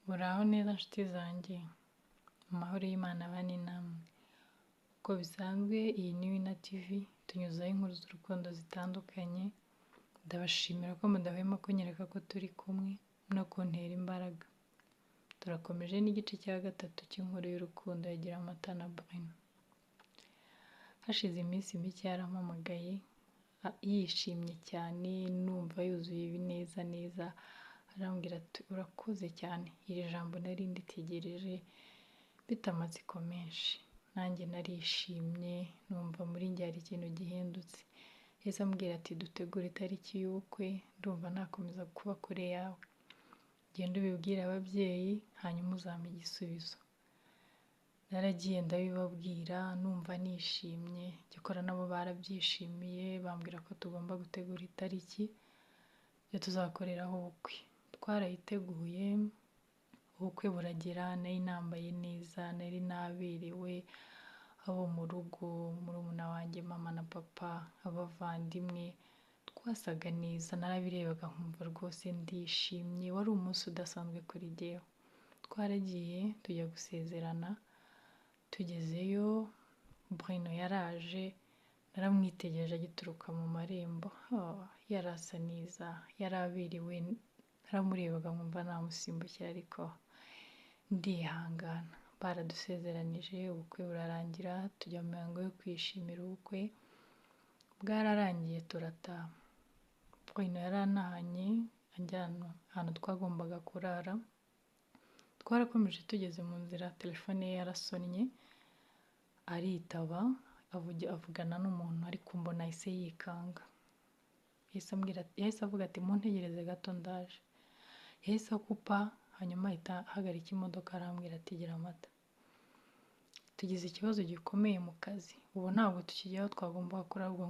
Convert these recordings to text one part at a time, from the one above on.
Muraho neza nshuti zanjye, amahoro y'Imana abane namwe. Uko bisanzwe iyi ni Wina TV, tunyuzaho inkuru z'urukundo zitandukanye, ndabashimira ko mudahwema kunyereka ko turi kumwe no kuntera imbaraga. Turakomeje n'igice cya gatatu cy'inkuru y'urukundo ya Giramata na Bruno. Hashize iminsi mike yarampamagaye yishimye cyane, numva yuzuye ibinezaneza, arambwira ati urakoze cyane, iri jambo nari nditegereje mfite amatsiko menshi. Nanjye narishimye, numva muri njye hari ikintu gihindutse. Yahise ambwira ati dutegure itariki y'ubukwe, ndumva nakomeza kuba kure yawe. Genda ubibwire ababyeyi, hanyuma uzampa igisubizo. Naragiye ndabibabwira, numva nishimye, cyakora nabo barabyishimiye, bambwira ko tugomba gutegura itariki yo tuzakoreraho ubukwe. Twarayiteguye, ubukwe buragera, nari nambaye neza, nari naberewe, abo mu rugo, murumuna wanjye, mama na papa, abavandimwe, twasaga neza, narabirebaga nkumva rwose ndishimye, wari umunsi udasanzwe kuri jyewe. Twaragiye tujya gusezerana, tugezeyo Bruno yaraje, naramwitegereje agituruka mu marembo, yari asa neza, yari aberewe, naramurebaga nkumva namusimbukira ariko ndihangana. Baradusezeranije, ubukwe burarangira, tujya mu mihango yo kwishimira ubukwe, bwararangiye turataha. Bruno yarantahanye anjyana ahantu twagombaga kurara, twarakomeje tugeze mu nzira telefone ye yarasonnye, aritaba, avugana n'umuntu ariko mbona ahise yikanga. Yahise avuga ati muntegereze gato ndaje. Yahise akupa, hanyuma ahita ahagarika imodoka arambwira ati Giramata, tugize ikibazo gikomeye mu kazi, ubu ntabwo tukijya aho twagombaga kurara, ahubwo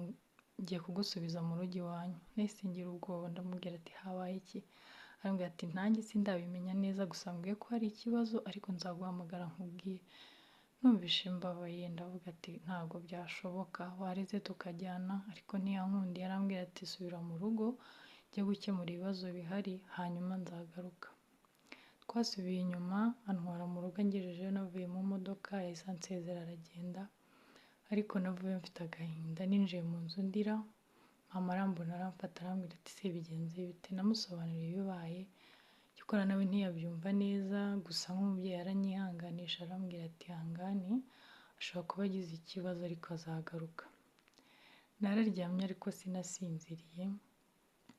ngiye kugusubiza mu rugo iwanyu. Nahise ngira ubwoba ndamubwira ati habaye iki? Arambwira ati nanjye sindabimenya neza, gusa mbwiye ko hari ikibazo ariko nzaguhamagara nkubwire. Numvise mbabaye ndavuga ati ntabwo byashoboka, wareze tukajyana, ariko ntiyankundiye, arambwira ati subira mu rugo njye gukemura ibibazo bihari hanyuma nzagaruka. Twasubiye inyuma antwara mu rugo, angejejeyo navuye mu modoka yahise ansezera aragenda, ariko navuyeyo mfite agahinda, ninjiye mu nzu ndira, mama arambona aramfata arambwira ati se bigenze bite? Namusobanuriye ibibaye, cyakora nawe ntiyabyumva neza, gusa nk'umubyeyi aranyihanganisha arambwira ati ihangane, ashobora kuba agize ikibazo ariko azagaruka. Nararyamye ariko sinasinziriye,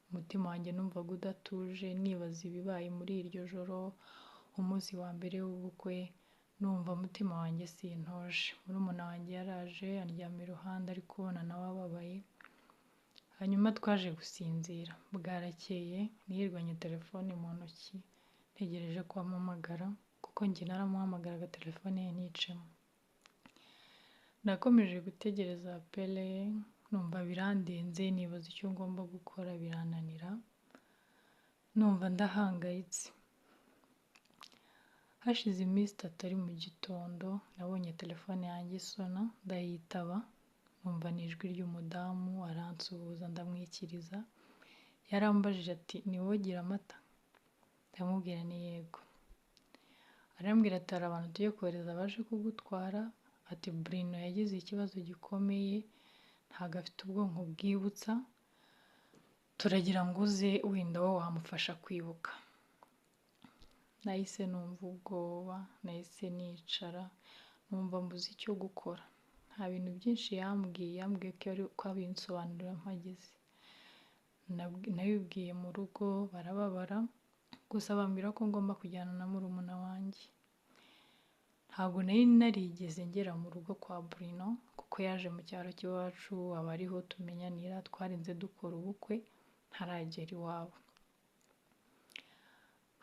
umutima wanjye numvaga udatuje, nibaza ibibaye muri iryo joro, umunsi wa mbere w'ubukwe, numva umutima wanjye sintuje. Murumuna wanjye yaraje andyama iruhande ariko ubona nawe ababaye, hanyuma twaje gusinzira. Bwarakeye nirirwanye telefone mu ntoki, ntegereje ko ampamagara, kuko njye naramuhamagaraga telefone ye nticemo. Nakomeje gutegereza apele ye, numva birandenze, nibaza icyo ngomba gukora birananira, numva ndahangayitse. Hashize iminsi itatu ari mu gitondo, nabonye telefone yanjye isona, ndayitaba, numva ni ijwi ry'umudamu, aransuhuza ndamwikiriza, yarambajije ati ni wowe Giramata? Ndamubwira ni yego. Arambwira ati hari abantu tugiye kohereza baje kugutwara, ati Bruno yagize ikibazo gikomeye, ntabwo afite ubwonko bwibutsa, turagira ngo uze wenda wowe wamufasha kwibuka. Nahise numva ubwoba, nahise nicara, numva mbuze icyo gukora. Nta bintu byinshi yambwiye, yambwiye ko abinsobanurira mpageze. Nabibwiye mu rugo barababara, gusa bambwira ko ngomba kujyana na murumuna wanjye. Ntabwo nari narigeze ngera mu rugo kwa Bruno, kuko yaje mu cyaro cy'iwacu, aba ariho tumenyanira, twarinze dukora ubukwe ntaragera iwabo.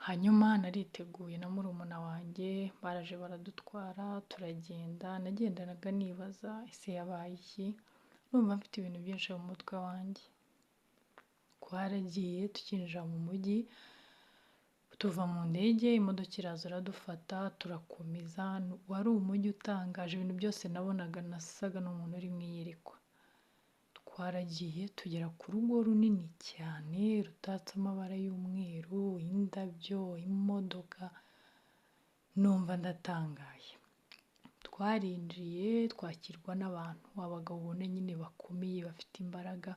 Hanyuma nariteguye na murumuna wanjye, baraje baradutwara, turagenda, nagendanaga nibaza ese yabaye iki? Numva mfite ibintu byinshi mu mutwe wanjye. Twaragiye tukinjira mu mujyi, tuva mu ndege, imodoka iraza iradufata, turakomeza, wari umujyi utangaje, ibintu byose nabonaga nasaga n'umuntu uri mu iyerekwa. Twaragiye tugera ku rugo runini cyane, rutatse amabara y'umweru, indabyo, imodoka, Numva ndatangaye. Twarinjiye twakirwa n'abantu, abagabo ubona nyine bakomeye bafite imbaraga,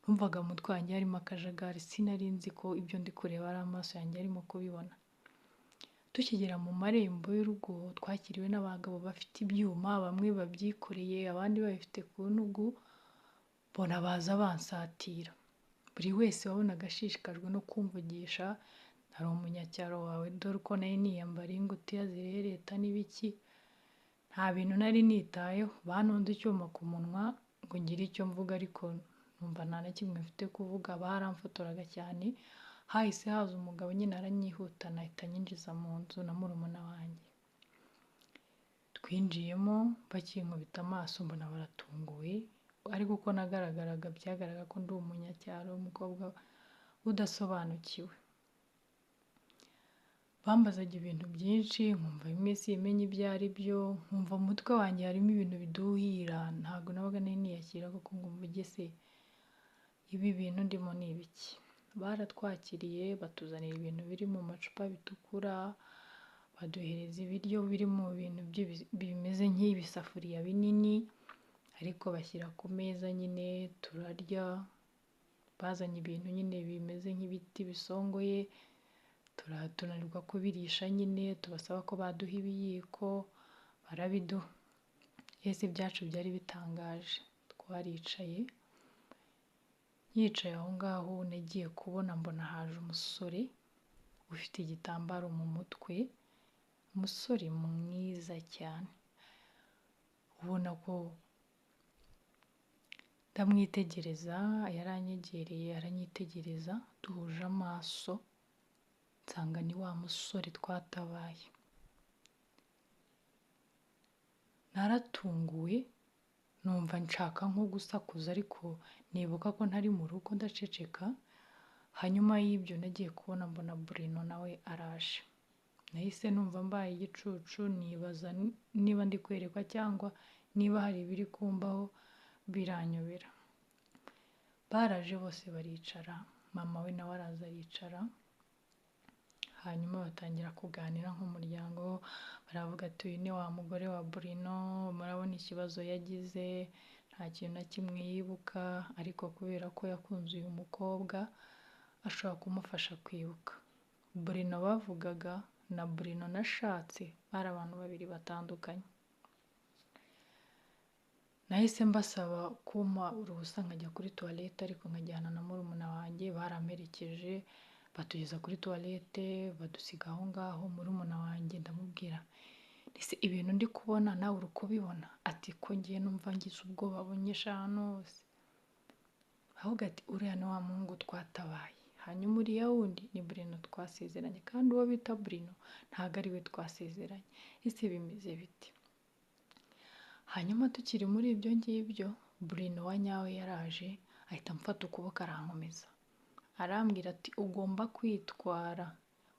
numvaga mu mutwe wanjye harimo akajagari, sinari nzi ko ibyo ndi kureba ari amaso yanjye arimo kubibona. Tukigera mu marembo y'urugo twakiriwe n'abagabo bafite ibyuma, bamwe babyikoreye abandi babifite ku ntugu, mbona baza bansatira. Buri wese wabonaga ashishikajwe no kumvugisha, nari umunyacyaro wawe dore uko nari niyambariye ingutiya zirereta n'ibiki, nta bintu nari nitayeho, bantunze icyuma ku munwa ngo ngire icyo mvuga ariko numva nta na kimwe mfite kuvuga, baramfotoraga cyane, hahise haza umugabo nyine aranyihutana ahita anyinjiza mu nzu na murumuna wanjye. Twinjiyemo bakinkubita amaso mbona baratunguwe, ariko uko nagaragaraga byagaragara ko ndi umunyacyaro, umukobwa udasobanukiwe. Bambazaga ibintu byinshi nkumva bimwe simenye ibyo ari byo, nkumva mu mutwe wanjye harimo ibintu biduhira, ntabwo nabaga nari niyakira koko ngo mvuge se ibi bintu ndimo ni ibiki. Baratwakiriye batuzanira ibintu biri mu macupa bitukura, baduhereza ibiryo biri mu bintu bimeze nk'ibisafuriya binini, ariko bashyira ku meza nyine turarya, bazanye ibintu nyine bimeze nk'ibiti bisongoye, tunanirwa kubirisha nyine, tubasaba ko baduha ibiyiko, barabiduha. Ese ibyacu byari bitangaje, twaricaye, nyicaye aho ngaho nagiye kubona mbona haje umusore ufite igitambaro mu mutwe, umusore mwiza cyane, ubona ko ndamwitegereza, yaranyegereye aranyitegereza, duhuje amaso, nsanga ni wa musore twatabaye. Naratunguwe, numva nshaka nko gusakuza ariko nibuka ko ntari mu rugo ndaceceka, hanyuma y'ibyo nagiye kubona mbona Bruno nawe araje. Nahise numva mbaye igicucu, nibaza niba ndi kwerekwa cyangwa niba hari ibiri kumbaho, biranyobera. Baraje bose baricara, mama we nawe araza aricara, hanyuma batangira kuganira nk'umuryango, baravuga ati uyu ni wa mugore wa Bruno, murabona ikibazo yagize, nta kintu na kimwe yibuka, ariko kubera ko yakunze uyu mukobwa, ashobora kumufasha kwibuka. Bruno bavugaga na Bruno nashatse bari abantu babiri batandukanye. Nahise mbasaba kumpa uruhusa nkajya kuri tuwarete ariko nkajyana na murumuna wanjye, baramperekeje batugeza kuri tuwarete badusiga aho ngaho, murumuna wanjye ndamubwira ese ibintu ndi kubona nawe uri kubibona? Ati ko ngiye numva ngize ubwoba bunyishe ahantu hose. Ahubwo ati uriya ni wa muhungu twatabaye, hanyuma uriya wundi ni Bruno twasezeranye, kandi uwo bita Bruno ntabwo ari we twasezeranye, ese bimeze bite? Hanyuma tukiri muri ibyo ngibyo, Bruno wa nyawe yaraje ahita amfata ukuboko arankomeza, arambwira ati ugomba kwitwara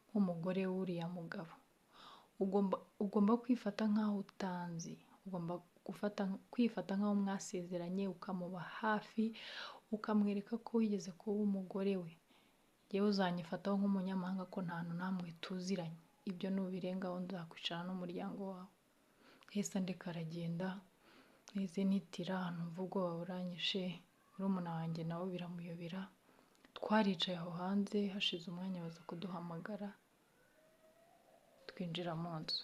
nk'umugore w'uriya mugabo, ugomba kwifata nk'aho utanzi, ugomba kwifata nk'aho mwasezeranye, ukamuba hafi, ukamwereka ko wigeze kuba umugore we, yewe uzanyifataho nk'umunyamahanga ko nta hantu namwe tuziranye, ibyo nubirengaho nzakwicarana n'umuryango wawe. Yahise andeka aragenda, nahise ntitira, numva ubwoba buranyishe, murumuna wanjye nawe biramuyobera, twaricaye aho hanze, hashize umwanya baza kuduhamagara, twinjira mu nzu.